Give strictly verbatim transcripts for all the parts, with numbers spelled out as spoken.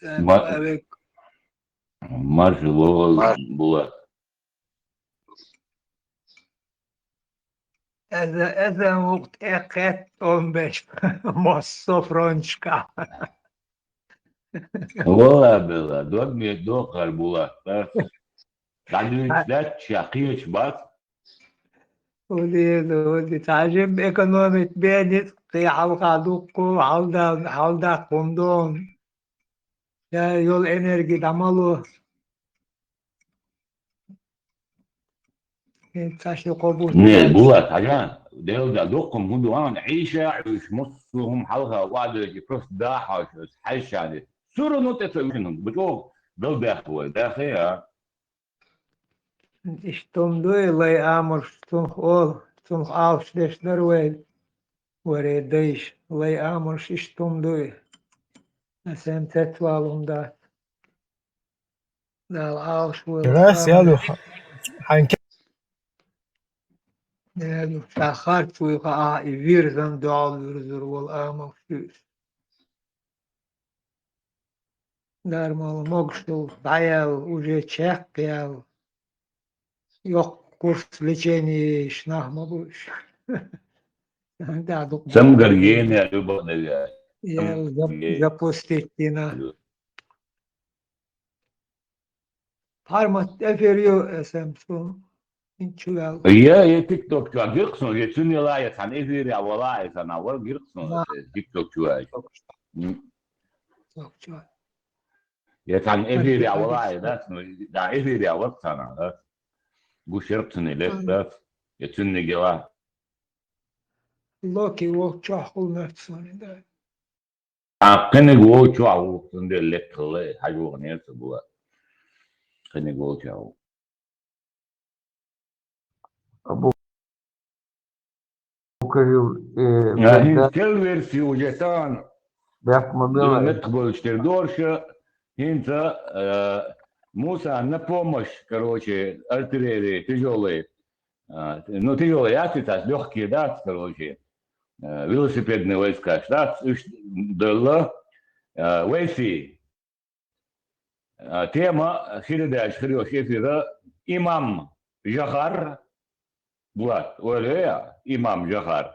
Ма-, Маршал вогӀийла, Булат. Эза, эза вукъ тӀе кхетта тӀом беш, массо фронташка. Вала бела, дог ме докхар, Булат, а? ДӀадуьйцуш дац ша, кхеташ бац. Ули, ули, цхьа жим экономить бе ницкъ, кхин хьалха дуккху, хьалда-, хьалдаккха хӀума дон. Я йолу энерги дӀа ма ло. ХӀинца ши кхо бутт Не, дац. Булат, хьажа, делда, дуккху хӀума ду, ан, Ӏийша, уьш муссу хӀума хьалха вадоьжи, просто дахьаш, хьаьжча де. Сур ну тӀе ца вижина, бу чӀогӀа галдаьхна вай, дахе, а? Иштта хӀума дуй, лай амарш цунах олу, цунах алуш деш дара вай, варе дайша, лай амарш иштта хӀума дуй. Асан цецвала хӀума дац. Дала алуш вай. Раз, ял, хьайн ке- Ял, ша харц вуй хаа, и вирзан дуьхьал вирзур волу амарш ю. Дармала могушалла дӀаяьлла, уже чекхъяьлла. Йоккха курс лечения йиш нах ма бу уьш. Да, дукха Самгаргена любовь, наверное. Ял, зап-, Самгаргена. Запустить дина. Формат эфир ю, эс эм су. Ин чу ваьлла. Я, я TikTok чу гиркхи суна, я цуьнан ла, я цхьана эфире вала, я цхьана вара гиркхи суна, Да. TikTok чу ваьлла. М. TikTok чу. Я цхьана эфире вала, я, да, ну, да, эфире вара цхьана, да. Гуш яркхи суна лет, М. Да. Я цуьнан гела. Локи вокху чохь хӀума моьтту суна, да. Ткъа кхиниг вовчохь ву, цундела лекхалла хьажа ваханера ца була. Кхиниг вовчохь ву. Абу Кавил, э, А, хӀинца Бендер, кел версия уже тан. Бехк ма белла. Меттахболчу тера дорша, хӀинца, э, Муса на помощь, короче, артиллерии тяжёлой. А, ну, тяжёлый яц, цаьрца лёгкие дац, короче, э, велосипедные войска дац, уьш делла, э, вайси. А, тема хир даьлча хир йолуш эфира имам Жохар, Булат, ойла я, имам Жохар.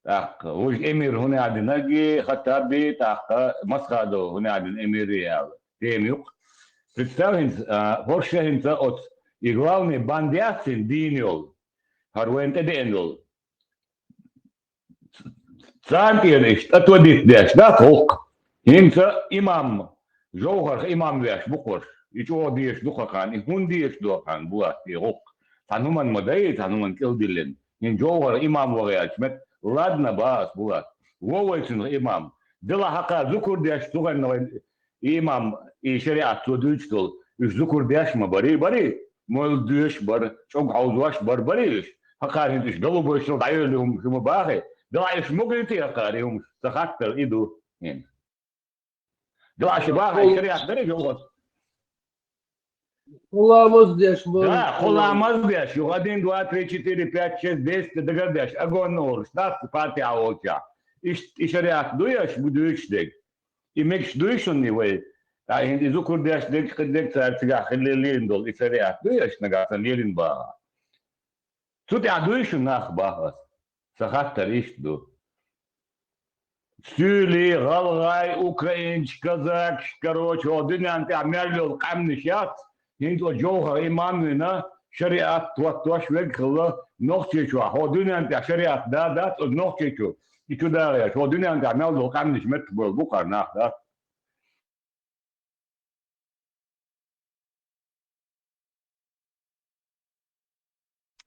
ТӀаккха вуьш эмир хӀун аьлла динарг, Хаттаби, тӀаккха Масхадов хӀун аьлла дина эмир аьлла. Тема юкъа. Представь хӀинца, а, хӀорш хӀинца оцу и главный банда яц хӀинца дийна йолу. ХӀара вайна тӀедеана долу. Царна тӀера иштта тӀатодитта деш дац гӀуллакх. ХӀинца имам, Жовхарх имам веш бу хӀорш. И чӀогӀа дезаш ду-кх хан, и хӀунда дезаш ду-кх хан, Булат, и гӀуллакх. Цхьана хӀуманна ма дай, цхьана хӀуманна кӀелдиллина. ХӀинца Жовхарх имам ваха яьлча мет, ладна, бах ас, Булат. Вовай цуьнах имам. Делахь хьакха зукар деш, цу гӀанна вайн имам, и шариат цо дуьйцуш долу, уьш зукар деш ма барий, барий, молла доьшуш бара, чӀогӀа хьовзош бара, барий уьш. ХӀокхара хӀинца уьш голубойшал дӀайолу хӀума шу ма бахий. Делахь уьш могуьйтий хӀокхара и хӀумаш, сан хаттар и ду хӀинца. Делахь шу бахий, шариат дарий, Жовхар? Кху ламаз деш ма Да, кху ламаз деш, ю один, два, три, четыре, пять, шесть, десять дагар деш, агонна олуш, дац Фатихьа волчохь. Иштта и шариат дуй аш, бу дуьйцуш дерг? И мегаш дуй шуна и вай? Ткъа хӀинца и зукар деш дерг, кхин дерг цара цигахь хила лелийна долу, и шариат дуй аш нагахь санна лелийна бахахь? Цу тӀехь дуй шуна нах, бах ас? Сан хаттар иштта ду. Суьйлий, гӀалгӀай, украинчий, казакаш, короче, хӀокху дуьненна тӀехь мел йолу къаьмнаш яц, хӀинца оцу Жовхар имам вина, шариат тоттош верг хилла Нохчийчохь. ХӀокху дуьненна тӀехь шариат да дац оцу Нохчийчу, и чу дагӀеш. ХӀокху дуьненна тӀехь мел долу къаьмнаш меттахбевлла бу-кх хӀара нах, дац?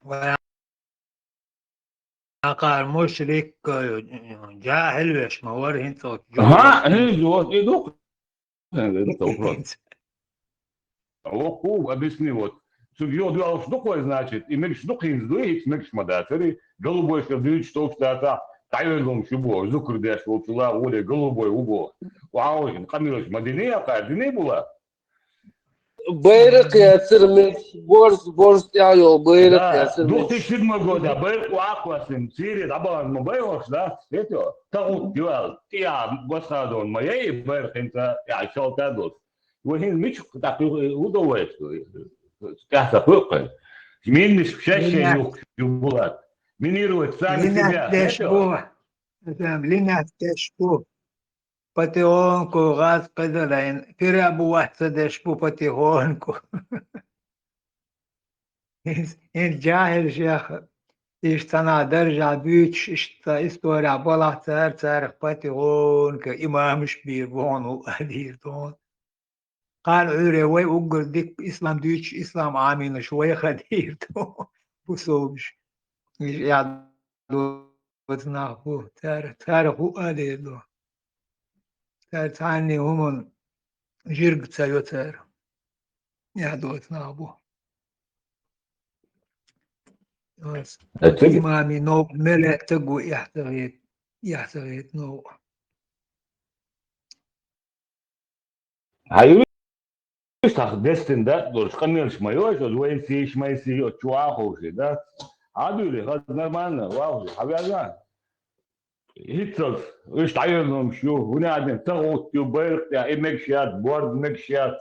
Вай хӀокхара мушрик, э, жахӀил веш ма вара хӀинца оцу ХӀа, Жовхар. ХӀинца вот и ду-кх. Э, это вопрос. Оху, объясни вот. Цуьнга йо-, доьлхуш ду-кх вай, значит, и мегаш ду-кх хӀинца дуй, хӀинца мегаш ма дацари, голубойшка дуьйцуш долуш дацахь, дӀайоьллунг шу боху, зукар деш волчу ла гӀоле голубой ву боху. Вахьа вайшин къамелаш ма динийн, хӀокхара динийн, Булат? Байракх яцар мегаш, борз, борз тӀехь йолу байракх Да, яцар мегаш. Две тысячи седьмой года байракх ваккхосин, Сири дӀабахана ма байхьаш, да? Хето, тахут юал, тӀехь Масхадон ма яй байракх хӀинца, я шалта долуш. Вай хӀинца мичахь тӀаккха хӀун до вайца? ТӀехь ца хуьлу-кх. Минниш шаьш-шайн юхкуш ю булат. Минировать сами Линат себя, деш хето. Бу. Линат деш бу. Потихоньку гӀаз кхидалайн, пира бу вац ца деш бу потихоньку. ХӀинца жахӀилшех иштта цхьана даржехь буьйцуш, иштта история балахь цара, царах потихоньку имамаш бийр бохьана ву а дийр тхуна. Кхана Ӏуьйре вай уггар дика ислам дуьйцуш, ислам Ӏамийнаш вай хадийр тхуна. Бусулбаш. Иштта доцу нах бу, цара, цара хӀуъа а лело. Цара цхьанне хӀуманна жирг ца йо цара. Эхь доцу нах бу. Ас Э, цига имами новкъа мел лаьттаг ву, эхь ца хета, эхь ца хета новкъа. Хьан ю Иштта дестина дакъа долуш къамелаш ма йойша, оцу вайн сийша, майн сийша, оцу чу ваховший, да? Хьан дуьйли, хаза нормально, ваховший, хьан вяза? ХӀинццалц, уьш дӀайоьллумаш ю, хӀунда аьлла тахут ю, байракх тӀехь, и мегаш яц, борз мегаш яц.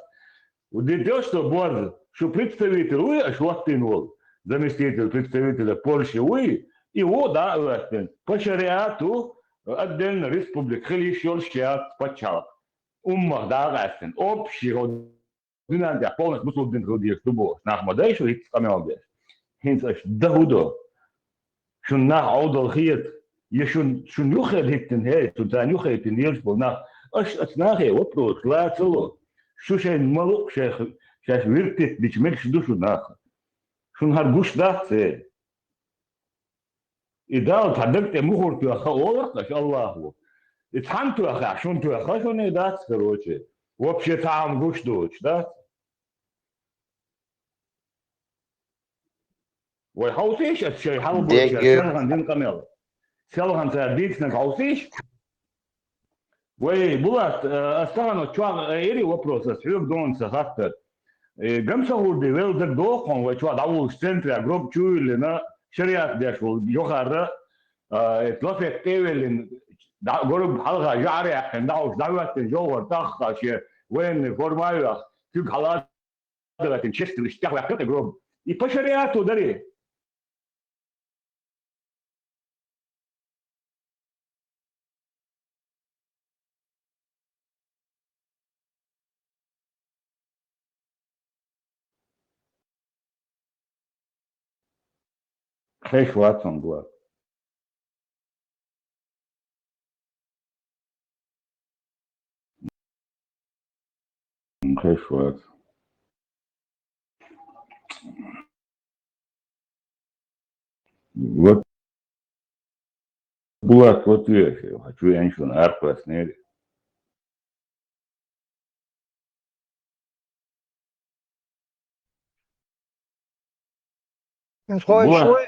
Де то, что борз, шу представитель вуй, аша хӀоттийна волу, заместитель представителя Польши вуй, и ву дӀа а хӀоьттина. По шариату отдельно республика хила йиш йолуш яц пачхьалкх. Уммах дӀа а къаьстина, общий хӀо дуьнен тӀехь полностью бусулба дин хила дезаш ду бохуш, нах ма дай шу хӀинца къамел деш. ХӀинца аша дан хӀун до? Шун нах Ӏовдал хета, я шун, шун юххе хӀиттина, хӀей, шун царна юххе хӀиттина лелаш болу нах, аша оцу нахе вопрос лаца ло. Шу шайна ма луъу шайх, шаьш виртитбича мегаш ду шу нах. Шуна хӀара гуш дац, хӀей? И Далла цхьа даг тӀе мухӀар тоьхна олура-кх аша Аллахо. И цхьанна тоьхна, шуна тоьхна шуна и дац, короче. Вообще цхьа хӀума гуш доцуш дац. Вай хьовсийша аса шайн хьалабойчара селхана дина къамел. Селхана цара дийцинарг хьовсийша. Вай, Булат, э, ас тахана чохь, э, ири вопрос, ас хьоьга дона сан хаттар. Э, Гамсахурди велла дагадогӀу хьуна, вай чохь дӀавуллуш центрехь гроб чу а виллина, шариат деш волу йохарра, э, лафет тӀе а веллина, дӀа-, гроб хьалха жӀар а яьккхина, дӀахьуш, дӀахӀоьттина, жовхӀар таххаш, шен военный форма а йоьхна, куьг хьала а дагатина, честилаш тӀехваьккхина тӀе гроб. И по шариату дарий? Хезаш вац хьуна, Булат. Хезаш вац. Вот, Булат, вот вешай, хочу я ничего на арку остановили. Хезаш вуй?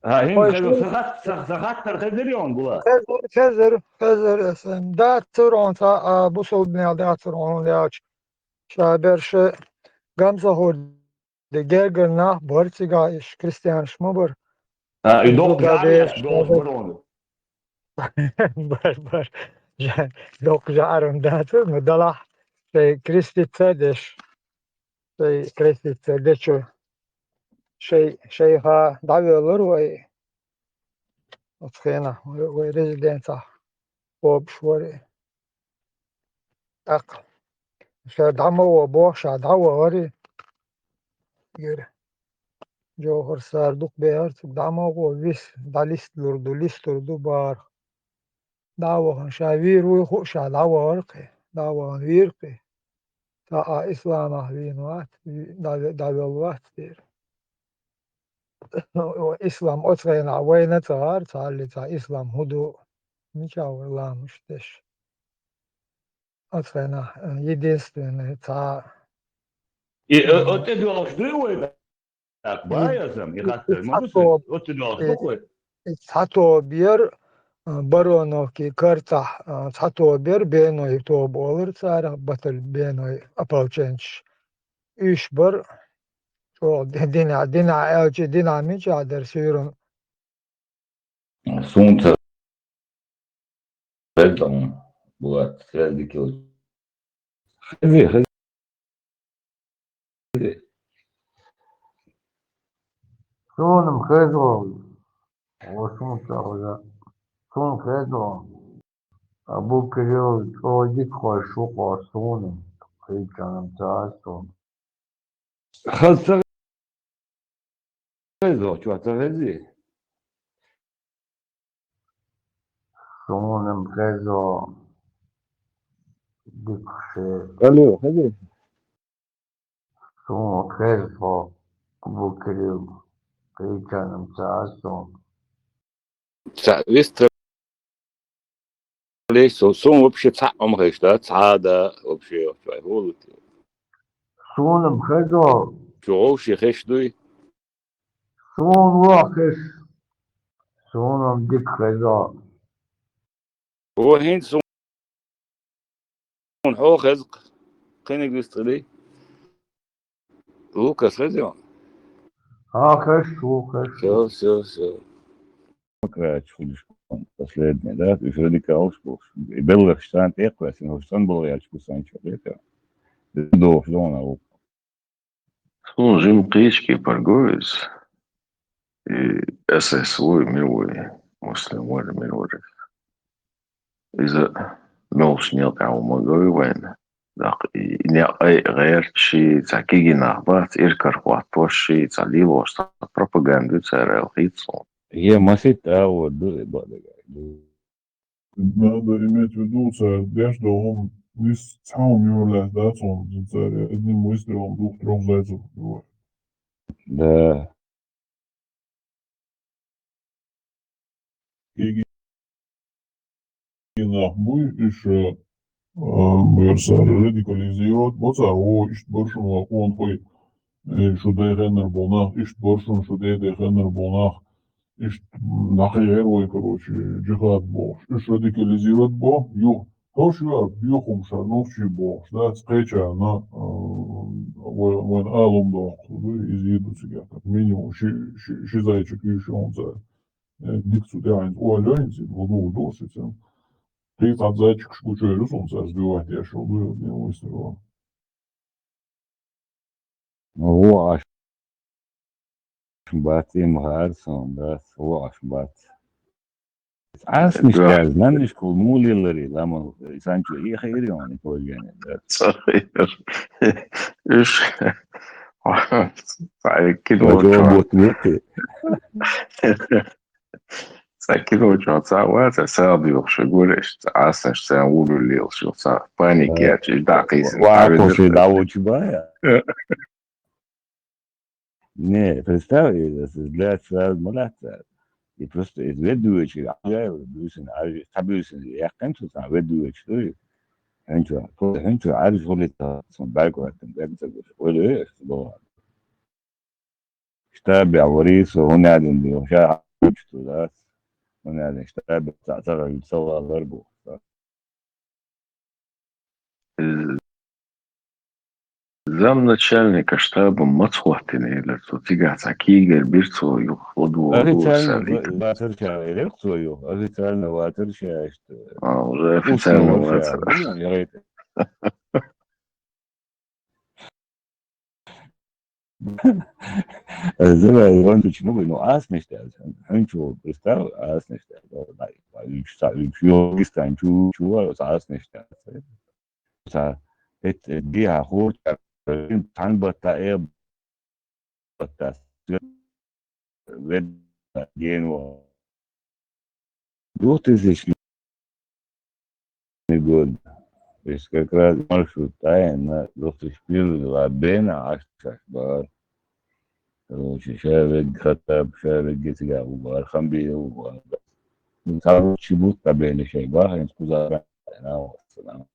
А, хӀинца хезаш вуй? Сан хат-, сан, сан хаттар хезирий хьуна, Булат? Хезар, хезар, хезар аса. Дацара хьуна цхьа, а, бусулба мел дацара хьуна, хӀунда аьлча ша берш Гамсахурди гергара нах бара цигахь, иш крестьянаш ма бара. А, и доккха жӀар а еш, доккха бара хьуна. Бар, бар. Жа-, доккха жӀар а дацара, но далахь шайн креститься а деш, шайн креститься а дечу, шай-, шайха дӀавоьллура вай. Оцу хенахь вай, вай резиденцехь кхобуш вара и. ТӀаккха ша дӀа ма гӀо боху, ша дӀавахара и. Гира. Жовхар сара дукха бехара, цига дӀа ма гӀо, вис, дӀалисталур ду, листалур ду бахара. ДӀа а вахана, ша вийр вуй хууш, ша дӀавахара кхин, дӀа а вахана вийра кхин. Цхьа а исламах вийна вац, ви-, дӀаве-, дӀавелла вац дера. Ислам оцу хенахь вайна а ца гӀара, цхьалли цхьа ислам хӀун ду, мичахь вара ламаш деш. Оцу хенахь, э, единственный цхьа, И, э, э, оцу тӀе доьлхуш дуй вай? Так, э, бай азам, и хаттар, и ма ду сан, цхьа тоба, оцу тӀе доьлхуш и, ду вай? И цхьа тоба яра, э, Бароновки карцахь, э, цхьа тоба яра, Беной тоба олура царах, батал Беной ополченчаш. уьш бар, чӀогӀа ди-, дина, дина аьлча, дина мичахь дара суьйранна. Суна ца хеза, Булат, связь дика йолчу. Хези, хези. Суна-м хезо, ва суна ца хеза. Суна хезо. Абу-Кирилл чӀогӀа дика хууш ву-кх суна, кхечанам ца хеза суна. Хаза ца хеза, чохь ца хези? Суна-м хезо, дика ше. Алло, хези? Суна хеза, Абу-Кирилл, кхечанам ца хеза суна. Ца вистхилийша, со, суна вообще цхьаъ ма хезаш дац, цхьа а да вообще, вай хӀула. Суна-м хезо. Чу вовший хезаш дуй? Суна вон хеза. Суна-м дика хеза. Хьо хӀинца суна хьо хеза, кхиниг вистхилий? Лукас хеза? Хьо хеза, ву хеза. Всё, всё, всё. Демократия хуьлуш последний, да, уьш радикалаш бохуш. И белларш царна тӀекхваьссина, хӀуш цӀанбала гӀерташ бу сан чу хета. Дохуш дона ву. Суна жима кхечкий паргоиз, и эс эс вуй, мир вуй, муслим вара, мир вара. Иза мелхаш некъа тӀехь ву ма гой вайна. ТӀаккха и некъ айа гӀерташ ши, цхьа кегий нах бац, иракарахӀоттош ши, цхьа лелош цхьа пропаганда ю цара аьлла хета суна. Е масийтта агӀор ду и бакъдерг ду. Надо иметь в виду, цара деш долу хӀума нийса цхьа хӀума юьйлаьцна дац хьуна, цара одним выстрелом двух-трёх зайцев убивать. Да. Кегий нах буй, уьш, а, бер цара радикализировать бо цара, о, иштта бар шуна вай къонахий, э, шу дайхеннар болу нах, иштта бар шуна шу дедайхеннар болу нах, иштта нахе гӀервай, короче, джихад бохуш. Уьш радикализировать бо, юха. ХӀорш ю ара, юха хӀума шара нохчий бохуш, дац кхечарна, а, вай-, вайна алам доккху, иза йийр ду цигахь, как минимум ши, ши, ши зайчик юьйш ю хӀунца. Э, дика цу тӀехь хӀинца ойла йо хӀинца, ма дугӀу ду шуьца. Кхин цхьа зайчикаш гучуьйр ю суна цара сбивать деш йолу, ду, ду, вуьйцур ван. Ну, вон аш бац, и ма хаар суна, бац, вон аш бац. Ас миш Да. Даьлла, наннаш кхул мула лелари, ламан, сан чу и хири он, и положение, да. Ца хир. Уьш, цхьа кино Вай чохь. Бут бутти. Цхьа кино чохь цхьа вац, цхьа сагӀа дуьйхуш гур, иштта Ӏасанаш царна вугур лелаш, цхьа паника Да. Яц, иштта дӀакхийсина, Ва-, дӀавидира. Кхоши дӀавочу бая. Не, представь, это для сразу ма лаьцна. И просто из ведь дуьйчу, а я буьйсина, а я, цхьа буьйсина, яьккхина цу цхьа ведь дуьйчу дуй. ХӀинца, хӀинца Ӏаьржа хуьлуьйту, цунна бӀаьрг хӀоьттина, бӀаьрг ца гуш. Ойла ю, ас боху. Штабехь варий со, хӀунда аьлла ша хьан чу дац? ХӀунда аьлла штабехь цхьа ца гӀевлла ца валар бу. Замначальника штаба маца хӀоттина элира цо, цигахь цхьа кийгар бира цо, юха ладугӀу Официально вацар ша, элира цо юха, официально вацар ша иштта. А, уже официально вацар. Зира, вон чу ма вуй, ну, Ӏасанаш даьлла. ХӀун чу, представь, Ӏасанаш даьлла. Уьш ца, уьш Йогистан чу, чу, Ӏасанаш даьлла. Ца, эт, эт, биха хурча, цхьана батта, э, батта, вед, генва. Двух тысячный год. То есть как раз маршрут тайна, двух тысяч первый была бена, аш, аш, бар. Короче, ша вегга Хаттаб, ша вегга цигахь ву бара, Хамбиев ву бара. Ну, там чего-то бена шей бахаем, кузара, на, на.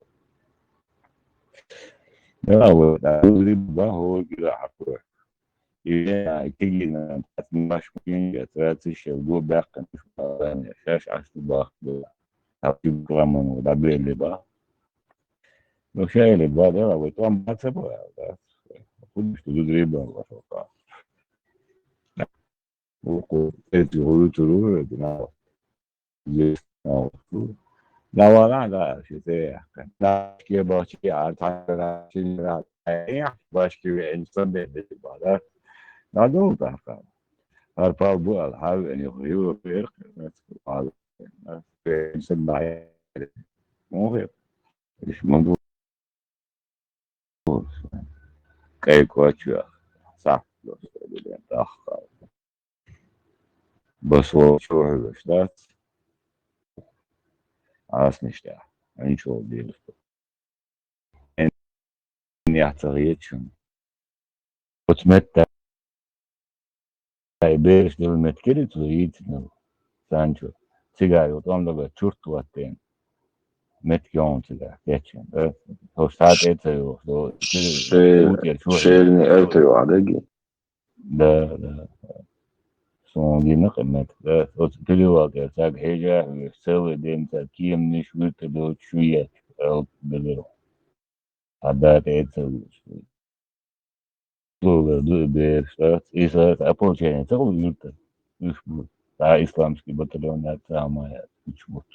Да, вот, а, либо, да, хо, гира, хакура. И, а, кегина, пятнадцать машин, я тратишь, я в год бахаем, шаш, аш, бах, да. А, ты, кламан, да, бели, бах. Ну, ша или бах, да, вот, там, баца, бах, да. худ ду дребан ваша. Уку эти худу туру, это на. Здесь на. Навала да, что ты. На, ке бачи, а, та, на, чи, на, э, башки, э, инсан бе, бе, ба, да. Надолго, да, ка. Ар пал бу, ал, хав, э, не, ху, ю, эр, ал, э, инсан, на, э, ну, э, иш, мон бу. Кай кочуя. Са. Дахка. Басо чугаш дац. Ас ништя. Анчо дил. Эн яцагъ ечун. Оцметта. Ай, берш дил меткери цу йитнил. Санчо. Цига ю тон дага чурт ваттен. Метки он цига. Кечен. Э, то штат это ю, то Ше-, утер чугаш. Шельни это ю адаги. Да, да. Сон гинна къиммет. Да. Вот перевал я, так, хеджа, целый день, так, кием не швырты, да, чуя, ал, да, да. А да, это, это лучше. Лула, ду, бер, штат, и штат, а получение, так, вот, юрта. Уж будет. А исламский батальон, это самое, уж будет.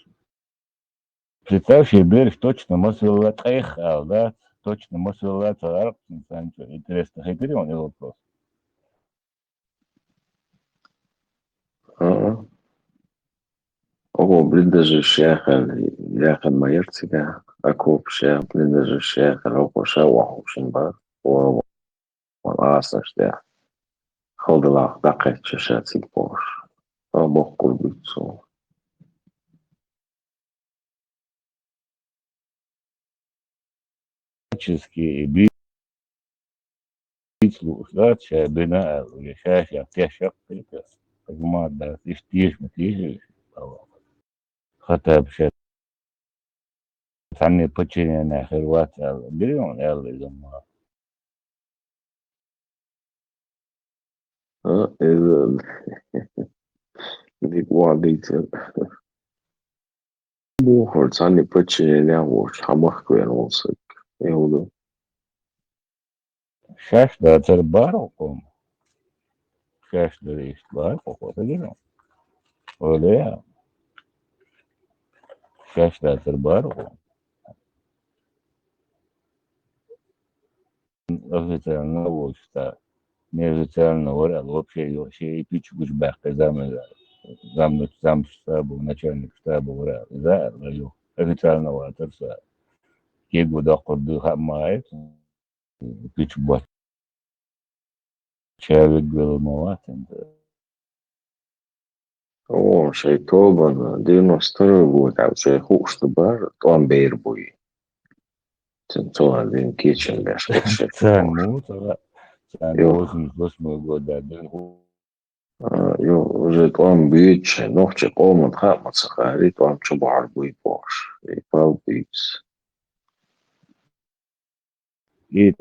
Представь себе, берш точно масвелла тӀеххьал, да? Точно масвелла ца гӀаркъ, инсан чу интересно хетири он вопрос. Ага. Ого, блиндажи шехал, яхан майрцига, окоп шех, блиндажи шехал, ого, ша вахушин ба, о, о, асаш да. Халдалах дакъет чеша цик бош. А бохкур бицу. Чески би-, бицлу, да, ча бина, а, уже ша, ша, тя, ша, тя, тя. Понимаешь, да, ты ж, ты ж, ты ж, а, вот. Хотя бы щас цхьанне подчинение хир вац аьлла, дирий хьуна аьлла иза ма. А, иза дика ван дийцар. Бухар цхьанне подчинение а воцуш, хьан махка вен волу саг. Э, хӀун ду? Шаьш дацара бара хӀокхо. Шаьш дара иштта бара хӀокхо, ца гира? Оля, шаьш дацара бара хӀокхо. Официально волчу ца, неофициально вара аьлла, вообще йо-, шен и пичча гучу баьккхи заман, заман, заман штаба, начальник штаба вара аьлла. Иза аьлла, йо, официально вацара со. Кегу доккхур ду хаьа ма вац. Пичча бац. Чавиг вела ма вац, ин. О, шайн тобанна девяносто второй год, а шайн хууш ду бара, тӀом бер буй. Цин цо дин кечен беш, хууш. Цан му, цара, цан Йо. Восемьдесят восьмой год, да, дин ху-, А, йо, уже тӀом буьйцу шайн, нохчи къоман хаьа ма ца хаьари, тӀом чу бахьар буй бохуш. И пал буьйцу. И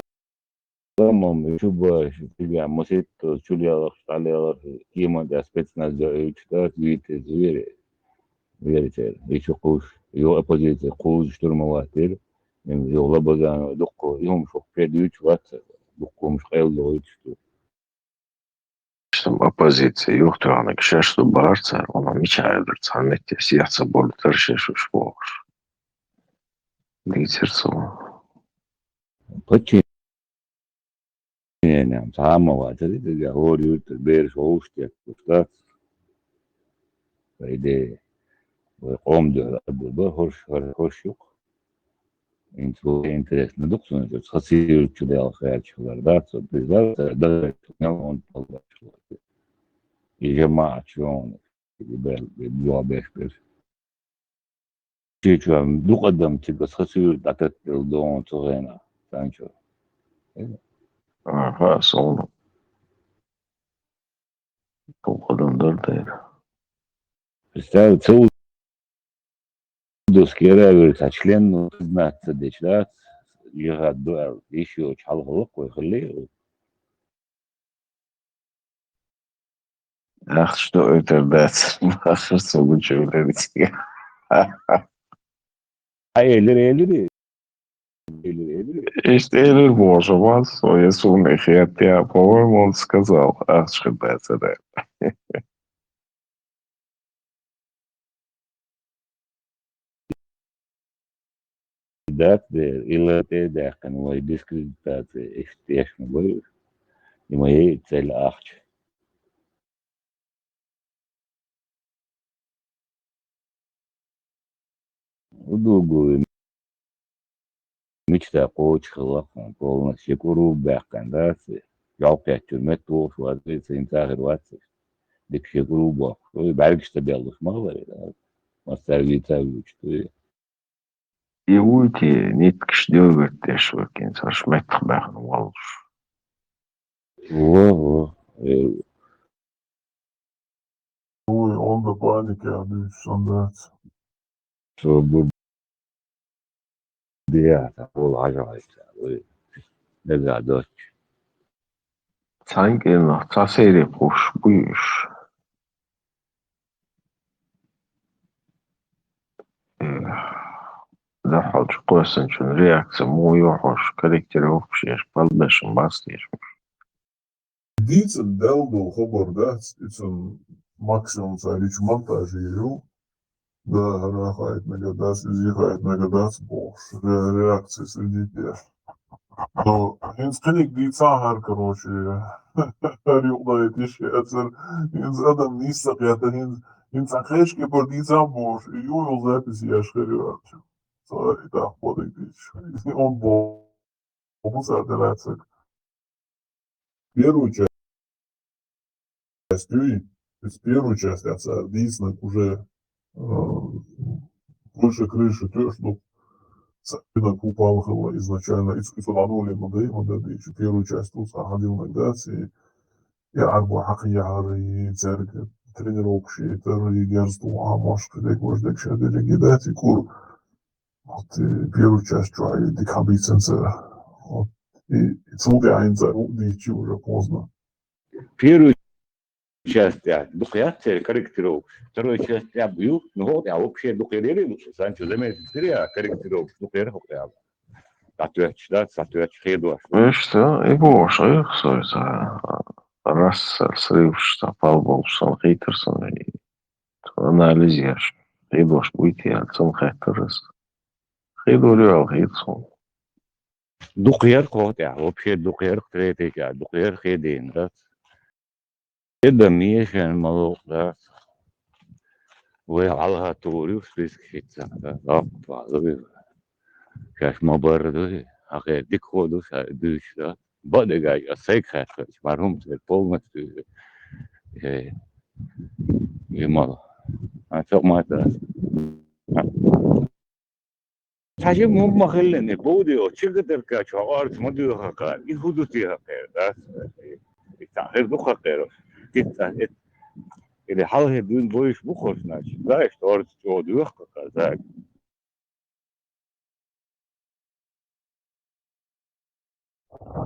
тӀом чу бахьаш, цига масийтта чулелхаш, дӀалелхаш, кеман тӀехь спецназ йоуьйтуш дац, витез вери. Веритера. И чу кхуш, йо оппозиция кхуза штурмовать дира. Йо Лобазанов дуккха, и хӀума шух кхе дуьйцуш вац, дуккха хӀумаш къайладохуьйтуш ду. Шуна оппозиция юхатоьхнарг шаьш ду бахара цара, валла, мичахь аьллара цхьана метте сехьа ца болу тара шаьш уьш бохуш. Дийцира цо. Подчинение цхьа а ма вацара, дерриге хӀора юьртара бераш вовшах детташ дац. По идее, вай къоман дуьхьа а ду бан, хӀорш, хӀор-, хӀорш юкъ. Интересно ду-кх суна, цхьа сийрачу дел хаьрча хилар дац, беза, дац, мел он паллачу. И жамаӀат чуьйна, и бел, и дуа беш беш. Чи чуьра дукха адам цига цхьа суьйра дӀататталла догӀу цу хенахь, цхьаьна чуьра. Аха, суна. Дукха адам дара дера. Представь, цу Дус кера вира цхьа член, ну, признаться дечу дац, жихад ду аьлла, йиш йоцуш хьалха ваккха вай хилли. Ахча доуьйтур дац, бахара со гучу вуьрциг. Хьан элира, элира? Иштта элира бохуш вац со, я суна и хетта, по-моему, он сказал, ахча хир дацара. Дац дера, ила тӀе а даьккхина, вай дискредитация иштта деш ма бай уж. И ма яй и цӀе ахча. Удугули мичта кхочу хилла хьуна полностью, шен кӀуру баьккхина дац, жовкхеттур меттугӀуш вац, цхьа хир вац, дика шен кӀуру бохуш, вай бӀаьргаш ца беллуш ма хилла, массаьрга ца вуьйцу, дуй. И вуй те, ниткаш дилгӀат деш вара, кхин царш меттах баьхна воллуш. Во, во. Э, Ой, онда паника дуьйцуш сан дац. Со бу диа, та хул хьажа хьайца, ой, мега доцчу. Цхьаьнггенах цхьа серия пхуш буй уьш. Эх, дуьхьалчу кхоьссинчун реакция муха ю хьожуш, корректировкаш еш, подбешан бац дезаш. Дийцина Далла долу хабар дац, и цунна максимум цара йича монтаж йийр ю. Да, хӀара хаийтинарг дац, иза хаийтинарг дац бохуш, ре-, реакция среди тех. Но хӀинца кхиниг дийцахьара, короче, хӀара юкъа дай тиша яцара, хӀинца адам нийса ца кхетта, хӀинца, хӀинца цхьа кхечу кепара дийцахь бохуш, и ю йолу запись еш хир ю аьлча. Ца и тӀаккха кхо диг дийцаш. Он боху. Хьо муса делацаг? Первую часть, ю, из первую часть аца дийцинарг уже, э, выше крыши тоьуш ду. Цхьаьннаг хӀу палхалла изначально, ицу, ицу дӀадолийна ма дай, ма дай дийчу. Первую часть ду цхьа хьадилнарг дац, и, и арба хьакхияхьар, и цаьрга тренировкаш яйтар, и герз тӀу Ӏамош, кхидерг важа дерг ша дерриге дац, и кура. Вот, э, первую часть чохь дика хьабийцина цара. Вот. И, и цул тӀаьхьа хӀинца а дийцчи уже поздно. Первую часть тӀехь дукха яц церан корректировкаш. Второй часть тӀехь ю, ну, хӀокху тӀехь вообще дукха яра, сан чу заметить хир я, корректировкаш дукха яра хӀокху тӀехь. ДӀатоьттуш дац, дӀатоьттуш хедош. Вешта, и бохуш, айхсой ца, расса срывш, ца, пал болуш сан, хийтар сан, и анализ еш, хедош буй те аьлла, цунна хеттар аса. Хедор ю аьлла хета суна. Дукха яра кхо тӀехь, вообще дукха яра третий тӀехь, дукха яра хедийна дац. Эда мешан ма локъу дац. Вай хьалха тур ю списка хӀинца, да, лаппа ваза вира. Шаьш ма барра дуй, хьан хер дика хӀо ду ша дуьйцуш дац. Бакъдерг а сайга хаьттича, мархӀум церан полностью, э, вимала. А цо ма дац. Цхьа жима хӀума ма хиллина, и бовде оцу чигадарка чохь орца ма доьху хакъара, и хӀун ду те хакъера, дац? И цхьа хир ду хакъера. Кица, э, или хьалхе дуьйна бойуш бу хо, значит, да, иштта орца чӀогӀа доьху хакъара, да.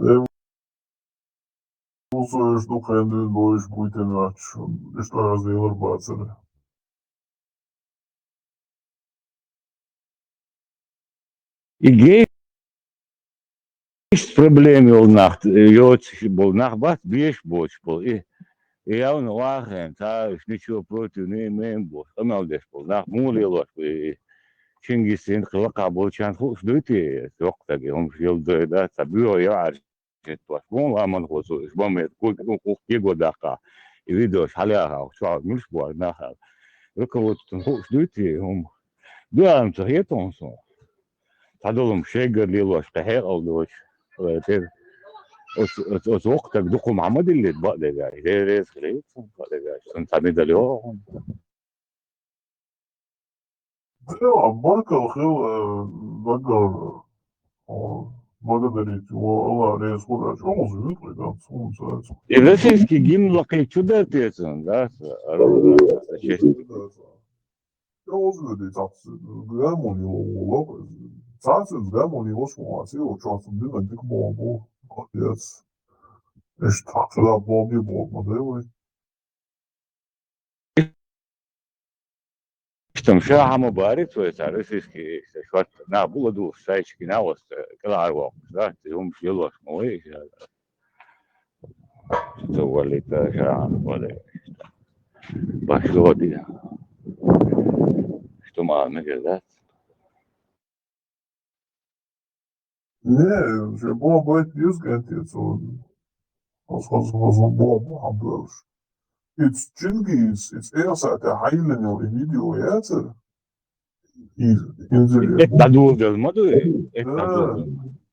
Э, вусуьйш ду кхен дуьйна бойуш буй те моьттуш, иштта аз лелар бацара. И гейш проблема йолу нах, йоцуш болу нах бац, беш боцуш болу. И, и явна вахана, цхьа уьш ничего против не имеем бохуш, къамел деш болу нах муха лелош бу и? Чингисин кхин лакхахь болчарна хууш дуй те, йоккхатаге хӀумаш йолу дой дац, цхьа буьйхьа яхьарш хӀетта баш. Вон ламанхо цо, уьш бан мет, куй, куй, куй, кего даккха. И видеош хьалаяха, чохь муьлш боху нах аьлла. Руководствоцун хууш дуй те хӀума? Дуьхьал ца хета хьуна суна. Цхьадолу хӀума шеггара лелош, кхин хьекъал доцуш. Э, тера. Оцу, оцу, оцу воккхатаг дукха хӀума хьан ма диллийта бакъдерг аьлла. Реза хилийта суна бакъдерг аьлла. Суна цхьа медаль йогӀу хьуна. Дела, баркалла хила, э, даггара, о, благодарить, о, Аллах реза хуьлда, чӀогӀа вуьту и ганц хӀума ца. И российский гимн лакхе чу дар тецан, да, с-, ар-, честь. ЧӀогӀа вуьту и цхьацца гармония ло, ло, цхьацца гармония ло, шу вац, и вот чохь динан дика боху, молодец. Иштта хьакхила боху, ма дай вай. Сам ша хӀама барит вай цар, российский, шорт, нах буладувш, сайчки навост, кӀелхьарвоккхуш, да, те хӀумаш лелош ма вай, ша. Цо валита ша хӀама вале. Баш лоди. Что ма мегер, да? Не, же бо бой пьюз гантец он. Хоза, хоза, хоза бо, бо хабдалш. Иц Чингиз, иц Эса, те хайлен йол и видео яцар. И, инзер. Эт дадул дел маду, эт дадул.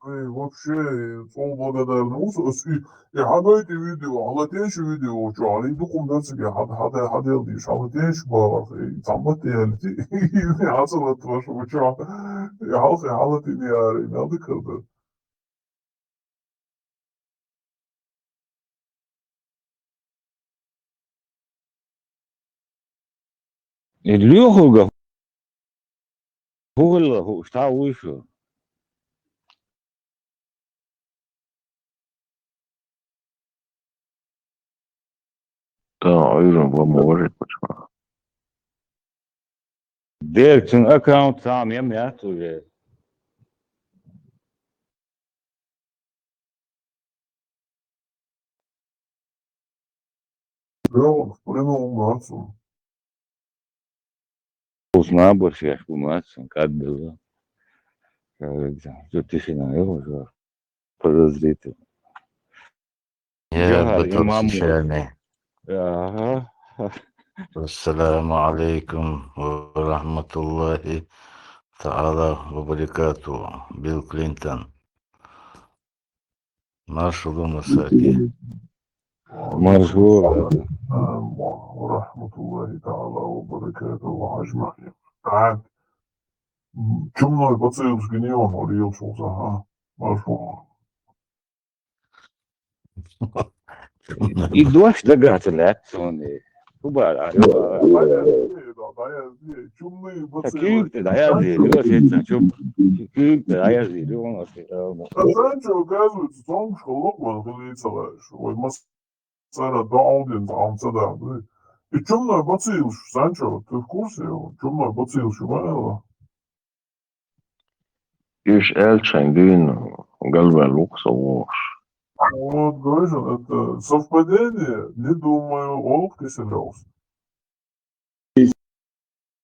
Ай, вообще, цо благодарна. Ус, ус, и, и хадойти видео, хала теш видео, чо, али дукум дацге, хад, хад, хадел диш, хала теш бавар, и цамбат ялти, и хацала трош, чо, и халхи, хала тини яри, надыкалда. И лёхуга хулла ху ста уйшу. Та уйру ва морит почма. Дерцин аккаунт сам ям яц уже. Йо, в плену у нас он. Узнал бы, что у нас он, как было. Как говорится, что тишина, я уже подозрительно. Я Джохар, батал имам Муз. Шишани. Ага. Ассаламу алейкум ва рахматуллахи таала ва баракату. Билл Клинтон. Маршалла, Масаки. Маршалла. Ва рахматуллахи таала ва баракату аджмаин. Так. Чумной бацилш гиньон, орел шулса, ха? Маршалла. И дождь догатилац, он и. Кубара. Чумный бацилш. Кюк, да, я зелёс, это чум. Кюк, да, я зелёс. А знаешь, что, оказывается, цомгуш хулук ван хулийцалаш. Ой, мас-, сара да алдин, да, он сада, да. И чумной бацилш, Санчо, ты в курсе? Чумной бацилш, ваьла? Уж аьлча дуьйна галваьлла ву-кх со вовш. Вот, говорю же, это совпадение? Не думаю, олух Киселёвс.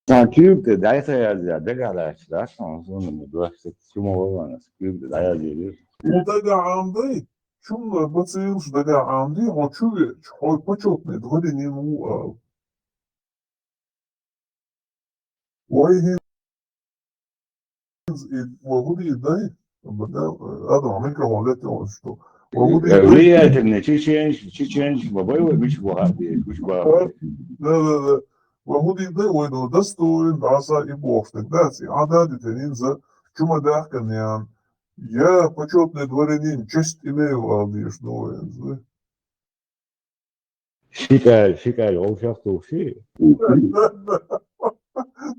Сан куьйга тӀе дӀай ца язъяь, дагахь лаьтташ дац хьуна, суна ма дош, цига чу ма валлана, сан куьйга тӀе дӀаязъелира. Ну, дагахь Ӏамадай, чумной бацилш дагахь Ӏамадай, хьо чу веача, хьо почётный дворянин ву ала. Вай хӀинца и, вай хӀу дийр дай? Адам, микрофон летел, что? Вай хӀу дийр дай? Влиятельный чеченец, чеченец, бабай вай мича бахьа бе, мича бахьа бе. Да, да, да. Вай хӀу дийр дай, вай до достоин, даса и бохуш, так дац, и Ӏа да дитанин за, чу ма дахкан ян. Я почётный дворянин, честь имею, ала деш, ну, вай, да. Шикай, шикай, вовшах тухши.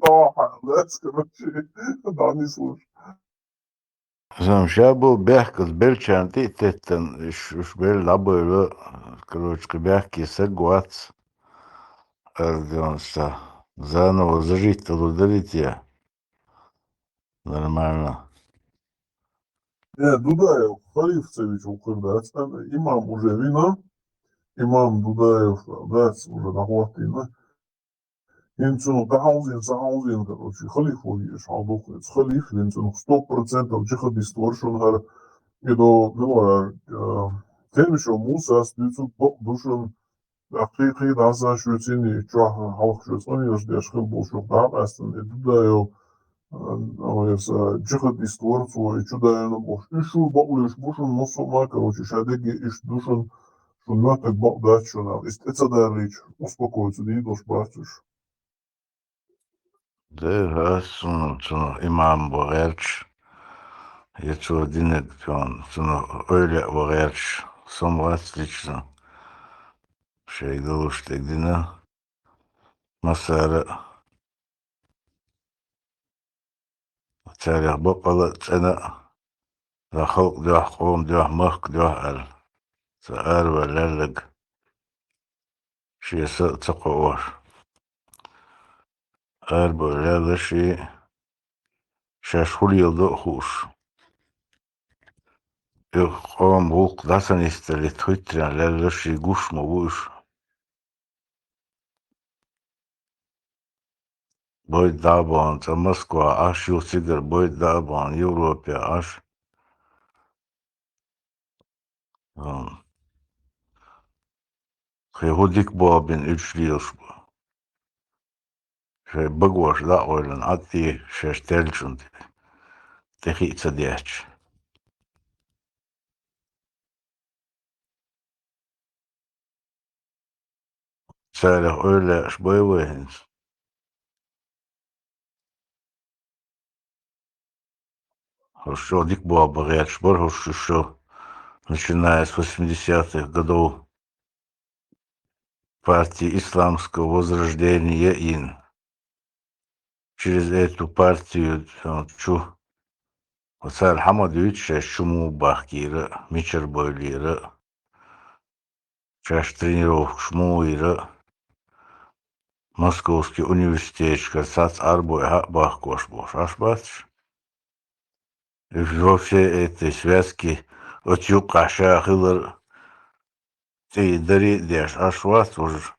Ага, да, короче, да, не слушай. Сан ша бу бехказа белчарна тӀе а теттан, уьш, уьш белла дӀабойла, короче, кхин бехке саг вац. Ардонца. Заново зажить далур дарий те? Нормально. Э, Дудаев, Халиф ца вича вукхуьр дац, имам уже вина, имам Дудаев дац уже дӀахӀоттийна. ХӀинца цунах дӀахьовзийна, ца хьовзийна, короче, Халиф ву езаш хьал дукха. Халиф, хӀинца цунах сто процентов джихадист вара шуна хӀара, и до, ну, вара, э, Темишев Мусас дуьйцург бакъ ду шуна, ТӀаккха кхин, кхин дӀасаш шуьца йина, чохь хьалха шуьца къамелаш деш хила болуш юха дӀа а къаьстина, и Дудаев, а, а, эса, джихадист вара цо, и чу даьлла бохуш. Уьш шуна бакълуьйш бу шуна, массо а ма, короче, ша дерриге иштта ду шуна, шуна моьттург бакъ дац шуна, иштта тӀе ца далийча, успокоиться дийр долуш бац уьш. Дера, ас цунна, цунна имам ван гӀерташ, я цо динарг цунна, цунна эвлаяъ ван гӀерташ, со ма вац лично. Шайга луш дерг дина, массара а, царех бакъала а, цӀена а, сан халкъ дуьхьа, къоман дуьхьа, махка дуьхьа аьлла, сан араваьлла лерриг, шен са а ца кхоош. Арбой леллаши, шаьш хӀу леладо а хууш. И къоман гӀуллакх дӀа ца нисдале, Твиттере леллаши гуш ма бу уьш. Бойда дӀа а бахана, цкъа Москва Ӏаш, юха цигара бойда дӀа а бахана, Европе Ӏаш. Ам. Кхин хӀу дика болх бина уьш лелаш бу. Шайн багош дӀа а ойлана, Ӏад тӀе шаьш терлачунна тӀе хи а ца детташ. Царах ойла лаьаш бай вай хӀинца. ХӀорш чӀоагӀа дика болх бан гӀерташ бара хӀорш уьш, начиная с восьмидесятых годов, партия Исламского возрождения йина. Через эту партию, э, чу, цара хӀама дуьйцу шаьш, чу муха бахкийра, мичара бойлийра, шаьш тренировкаш муха йира, Московский университеташкара цхьацца Ӏарбой хьа а бахкош болуш, Ӏаш бац уьш? Уьш во всей этой связке оцу юккъехь ша хилар тӀе даре а деш, Ӏаш вац важа?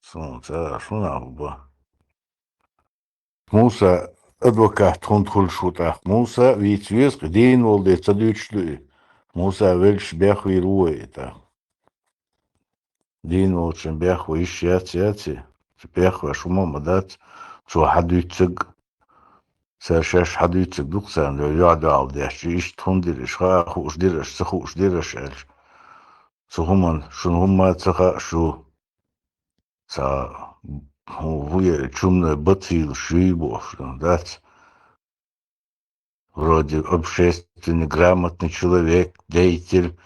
Суна ца, шуна а хӀу бан. Муса адвокат хӀунда хуьлуш ву тӀаккха? Муса вийца веза, кхин дийна волу де ца дуьйцуш ду и? Муса веллаш бехвийр ву вай и тӀаккха? Дийна волчун бехван йиш яц, яц и? Цу бехвеш хӀума а ма дац, цо хьан дуьйцург а, цара шаьш хьан дуьйцург ду-кх царна, йоӀ-доӀал деш, иштта хӀума дира, иштта хаа хууш дира аша, ца хууш дира аша аьлча. Цу хӀуманна шуна хӀумма а ца хаьа шу. Цхьа хӀу-, хӀу яра, чумной бацийла шуьйра бохуш дан дац. Вроде общественный, грамотный человек, деятель,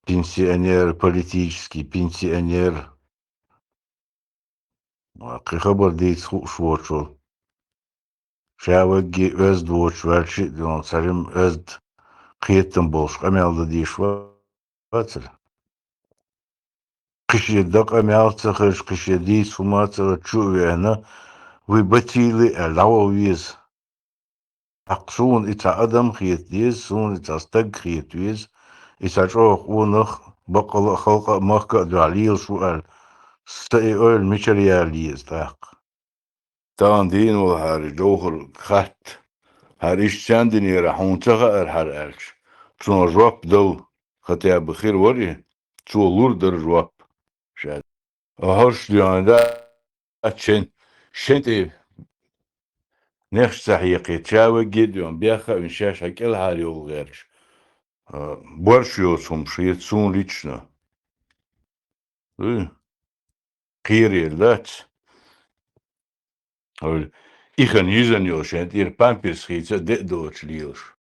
пенсионер, политический пенсионер. Кхин хабар дийца хууш воцург. Ша вегги оьзда воцуш ваьлча а, дуьйна цхьа жимма оьзда кхетам болуш къамел дан дийш вацара. Кхин шен дан къамел а ца хезаш, кхин шен дийца хӀума а ца хезаш чу а веана, вуй бацийла аьлла, дӀаваха веза. ТӀаккха суна и цхьа адам хета деза, суна и цхьа стаг хета веза, и цхьа чӀогӀа къонах, баккъала а, халкъа а, махка а дуьхьа лелаш ву аьлла, сан и ойла мичара яла еза тӀаккха? Тахана дийна волу хьара и Джовхар хатта, хьара иштта сен динера хьуна ца хаьара хьара аьлча, цунах жоп дала, хотя бы хир вара и, цо лур дара жоп. Ша хӀорш дуьхьал да, шен, шен тӀе нехаш ца хьекхий, ша вегги а дуьхьал, бехха а вина, шаьш хьан кӀелхьара йолу гӀерташ. А, борш йоцу хӀума шеца суна лично. Уй, кхерера дац. Хьуьлла, и хан йизан йолу шен тӀера памперс хийца а де а доцуш лелаш.